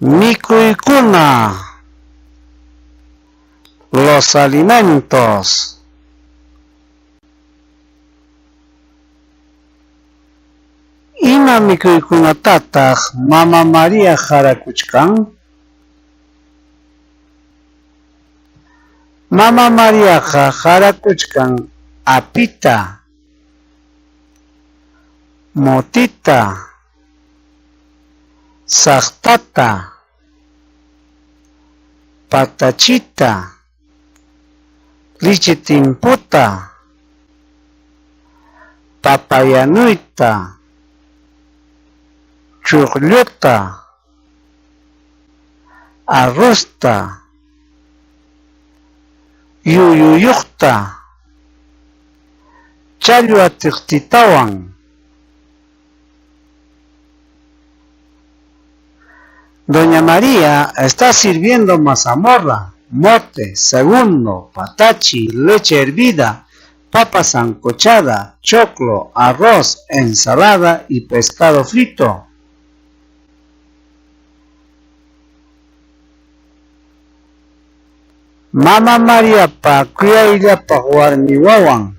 Mikuykuna. Los alimentos. Ima mikuykunatataq mama María qarakuchkan? Mama Mariaqa qarakuchkan apita, motita, saqtata, patachita, lichi timputa, papayanuyta, chuqlluta, arrozta, yuyuyuqta, challwa tiqtitawan. Doña María está sirviendo mazamorra, mote, segundo, patachi, leche hervida, papa sancochada, choclo, arroz, ensalada y pescado frito. Mama Mariapa kuyayllapaq warmi wawan.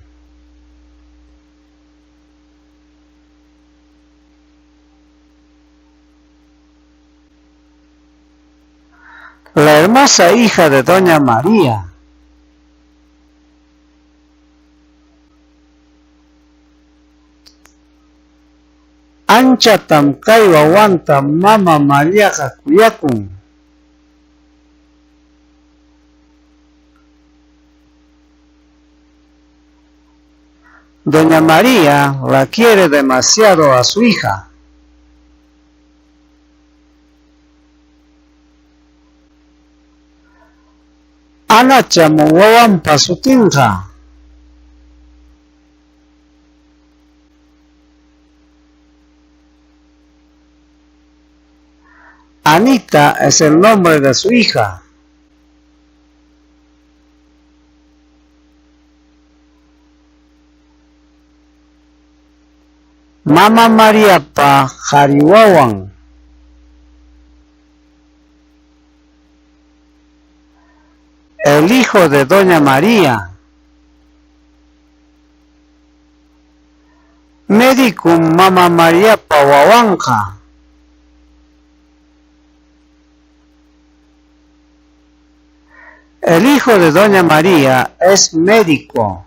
La hermosa hija de Doña María. Anchatam kay wawanta mama Mariaqa kuyakun. Doña María la quiere demasiado a su hija. Anacham wawanpa sutinqa. Anita es el nombre de su hija. Mama Mariapa qari wawan. El hijo de Doña María. Medicum Mama Mariapa wawanqa. El hijo de Doña María es médico.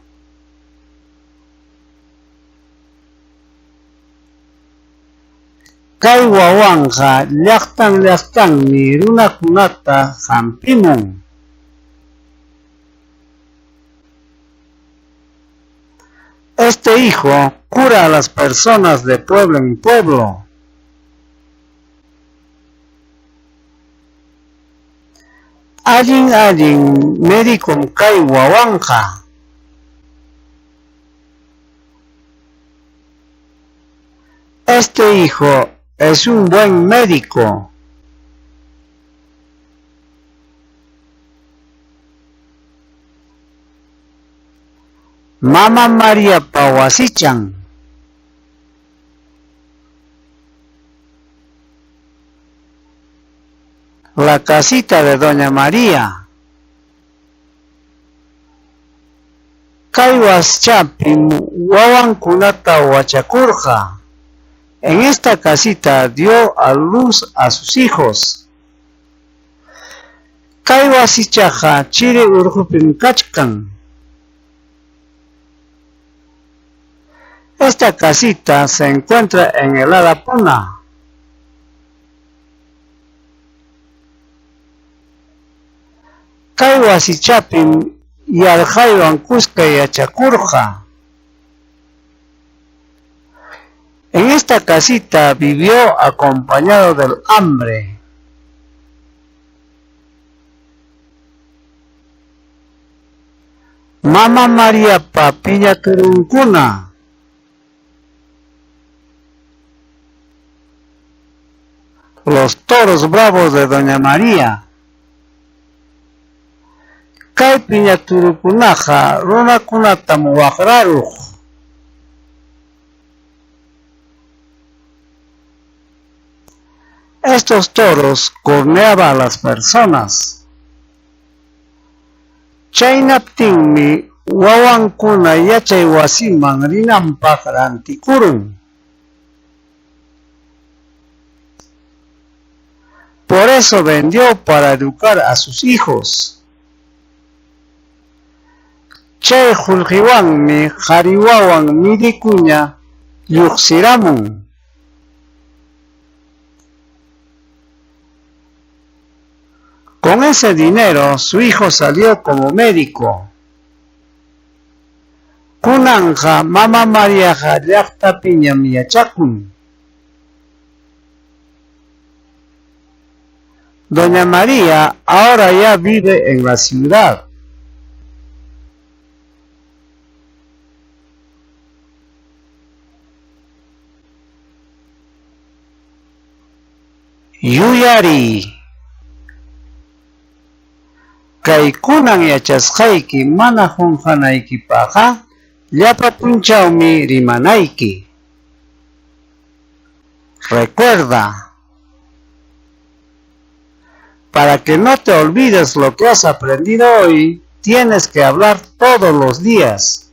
Kay wawanqa llaqtan llaqtanmi runakunata hampimun. Este hijo cura a las personas de pueblo en pueblo. Allin allin medicum kay wawanqa. Este hijo es un buen médico. Mama Mariapa wasichan. La casita de Doña María. Kay wasichapim wawankunata wachakurqa. En esta casita dio a luz a sus hijos. Kay wasichaqa chiri urqupim kachkan. Esta casita se encuentra en el Puna. Kay wasichapim yarqaywan kuska yachakurqa. En esta casita vivió acompañado del hambre. Mama Mariapa piñaturunkuna. Los toros bravos de Doña María. Kay piñaturukunaqa runakunatam waqraruq. Estos toros corneaba a las personas. Chaynaptinmi wawankuna yachay wasiman rinanpaq rantikurun. Por eso vendió para educar a sus hijos. Chay qullqiwanmi qari wawan midikuña lluqsiramun. Con ese dinero su hijo salió como médico. Kunanqa mama Mariaqa llaqtapiñam yachakun. Doña María ahora ya vive en la ciudad. Yuyariy. Kay kunan yachasqayki mana qunqanaykipaqqa llapa punchawmi rimanayki. Recuerda, para que no te olvides lo que has aprendido hoy, tienes que hablar todos los días.